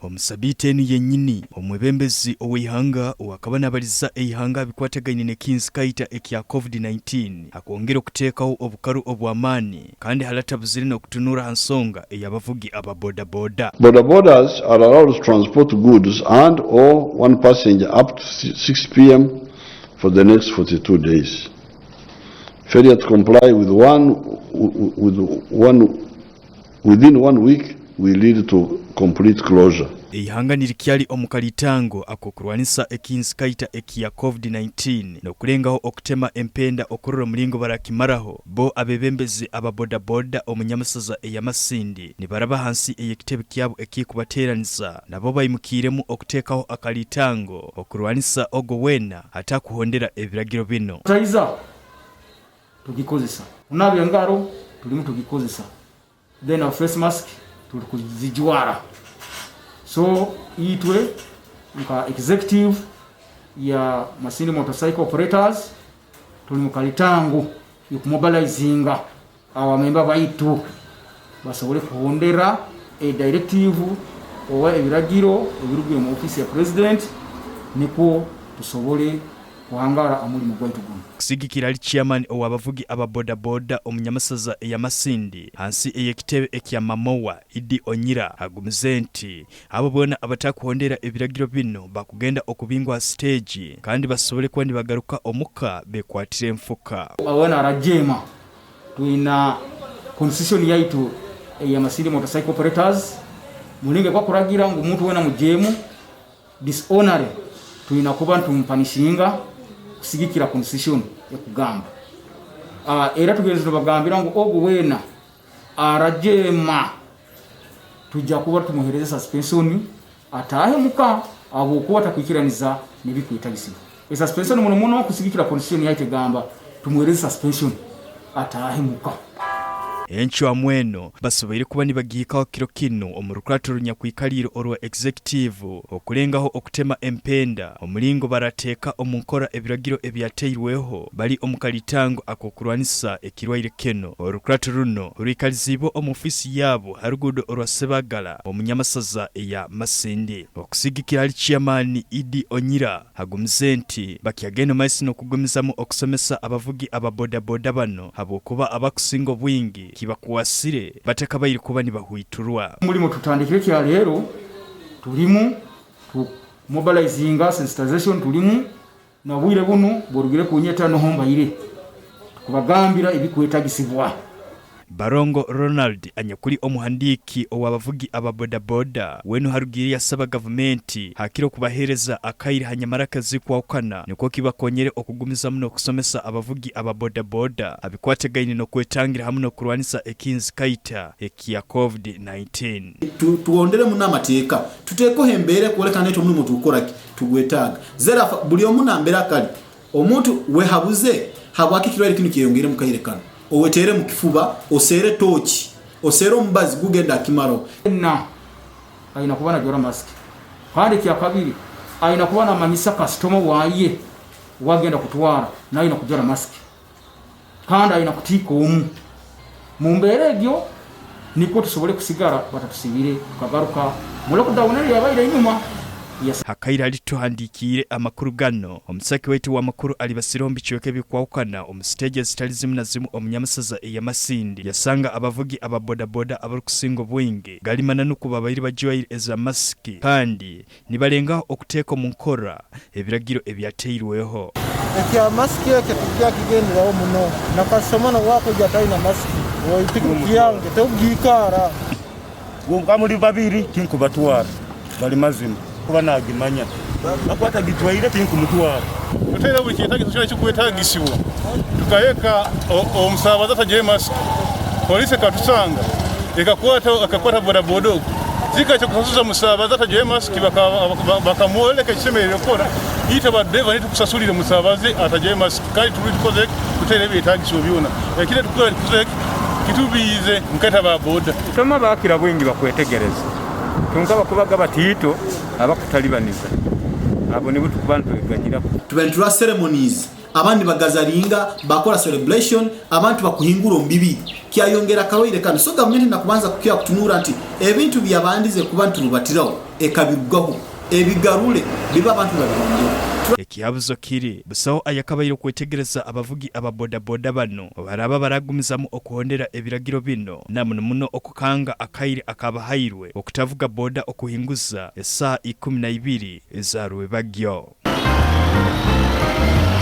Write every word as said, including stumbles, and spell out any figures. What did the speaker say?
Omu sabiiti enu yenyini, omwebembezi ow'eihanga ow'akaba naabaliza eihanga ha bikwatagaine n'ekihinzi kaita ekya covid nineteen, akwongera okuteekaho obukaru obw'amaani, kandi hali atabuzire n'okutunura ha nsonga ey'abavugi aba bodaboda. Boda bodas are allowed to transport goods and or one passenger up to six p m for the next forty-two days. Failure to comply with one, with one, within one week will lead to complete closure. Eihanga nirikyali omu kalitango ak'okurwanisa ekihinzi kaita ekya covid nineteen, n'okulengaho okutema empenda okurora omulingo barakimaraho. Bo abebembezi aba bodaboda omu nyamasaza eya Masindi nibaraba hansi ey'ekitebe kyabo ekikubateraniza, nabo baimukiiremu okuteekaho akalitango okurwanisa ogu weena atakuhondera ebiragiro binu. Sanitizer tugikozesa, kunaaba engaro tulimu tugikozesa, then our face mask tuli kuzijwara. So itwe nka executive ya Masindi Motorcycle Operators tuli mu kalitango y'okumobilizinga abamemba baitu basobole kuhondera e directive oba ebiragiro ebirugiire omu office ya President, nikwo tusobole kuhangara ha mulimo gwaitu gunu. Kusigikira hali chairman ow'abavugi aba bodaboda omu nyamasaza eya Masindi, hansi ey'ekitebe ekya Mamowa, Idi Onyira, agumize nti abo boona abatakuhondera ebiragiro binu bakugenda okubingwa ha siteegi, kandi basobole kuba nibagaruka omuka bekwatire enfuka. Abo boona arajeema. Twina constitution yaitu eya Masindi Motorcycle Operators, mulingo gwakuragira ngu omuntu weena mujeemu, dishonoring, twina kuba nitumupanishinga kusigikira constitution ekugamba. Ah, era tugenze nibagambira ngu ogu weena arajeema, tujja kuba tumuhereze suspension, ataahe muka, habwokuba atakwikiraniza n'ebikwetagisibwa. E suspension muno muno kusigikira constitution yaitu egamba tumuhereze suspension, ataahe muka. Encwamu enu basoboire kuba nibagihikaho kiro kinu omu rukurato runyakwikaliire orwa executive, okulengaho okutema empenda omulingo barateeka omu nkora ebiragiro ebyatairweho bali omu kalitango ak'okurwanisa ekirwaire kinu. Orukurato runu rwikaliziibwe omu ofiisi yaabo ha ruguudo orwa Sebagala omu nyamasaza eya Masindi. Okusigikira hali chairman Idi Onyira, agumize nti bakyagenda omu maiso n'okugumizamu okusomesa abavugi aba bodaboda banu, habwokuba abakusinga obwingi kibakwasire batakabaire kuba nibahwiturwa. Omulimo tutandikire kya leero, tulimu tu mobilizinga, sensitization tulimu, n'obwire bunu bworugire kunyeta nuho mbaire kubagambira ebikwetagisibwa. Barongo Ronald, anyakuli omuhandiiki ow'abavugi aba bodaboda, wenu harugiire yasaba gavumenti hakiri okubaheereza akaire ha nyamaraka ezikwahukana, nukwo kibakonyere okugumizamu n'okusomesa abavugi aba bodaboda ha bikwatagaine n'okwetangira hamu n'okurwanisa ekihinzi kaita ekya covid nineteen. Tu-, tugonderemu n'amateeka, tuteekeho embeera ekwoleka nti omulimo tugukora ki, tugwetaaga. Zerafa, buli omu nambere akali. Omuntu wehabuze, habwaki ekirwaire kinu kyeyongeire mu kaire kanu? Oweteere mu kifuba, oseere tooki, oseere omubazi, gugenda akimaraho. Na, aina kuba najwara masiki. Kandi ekya kabiri, aina kuba namanyisa kasitoma waye, wagenda kutwara, naye aina kujwara masiki. Kandi aina kutiika omu. Mu mbeera egyo, nikwo tusobole kusigara batatusiibire, tukagaruka mu lockdown eyo yabaire enyuma. Yes. Ha kaire hali tuhandiikiire amakuru ganu, omusaki waitu w'amakuru alibasireho omu bicweka ebikwahukana omu siteegi ezitali zimu na zimu omu nyamasaza eya Masindi, yasanga abavugi aba bodaboda abarukusinga obwingi Galima na nukwo babaire bajwaire eza masiki, kandi nibalengaho okuteeka omu nkora ebiragiro ebyatairweho. Ekya masiki ekyo tikyakigenderaho muno. Na kasitoma nobu akwija ataina masiki, oitu kyange, togiikaara. Kwonka muli babiri, tinkubatwara. Bali mazima. Kuba nagimanya. Akuba atagijwaire, tinkumutwara. Tuteire buli kyetagiso kyona ekikwetagisibwa. Tukaheka o-, omusaabaza atajwaire masiki. Poliisi ekatusanga, ekakwata, ekakwata bodaboda ogu. Zika kyo kusasuza musaabaza atajwaire masiki, baka-, baka-, bakamwoleka ekisemereire kukora. Itwe ba driver nitukusasulira omusaabazi atajwaire masiki. Kandi tuli tukoze ki? Tuteire ebyetagiso byona. Ekindi tukora tukoze ki? Kitubiize, nketa ba boda. Toma bakira bwingi bakwetegereza. Kyonka bakubaga batiito, abakutalibaniza. Abo nibo tukuba nitweganyiraho. Tubaire nitura ceremonies. Abandi bagazaringa, bakora celebration, abantu bakuhingura omu bibi. Kyayongera akarwaire kanu. So, gavumenti nakubanza kukira kutunura nti ebintu byabandize kuba nitubibatiraho, ekabirugaho, ebigarule, bibe abantu babirondera. Ekihabuzo kiri, busaho ayakabaire okwetegereza abavugi aba bodaboda banu, obu baraaba baragumizamu okuhondera ebiragiro binu, na muno muno okukanga akaire akabahairwe okutavuga boda okuhinguza esaaha ikumi na ibiri eza rwebagyo.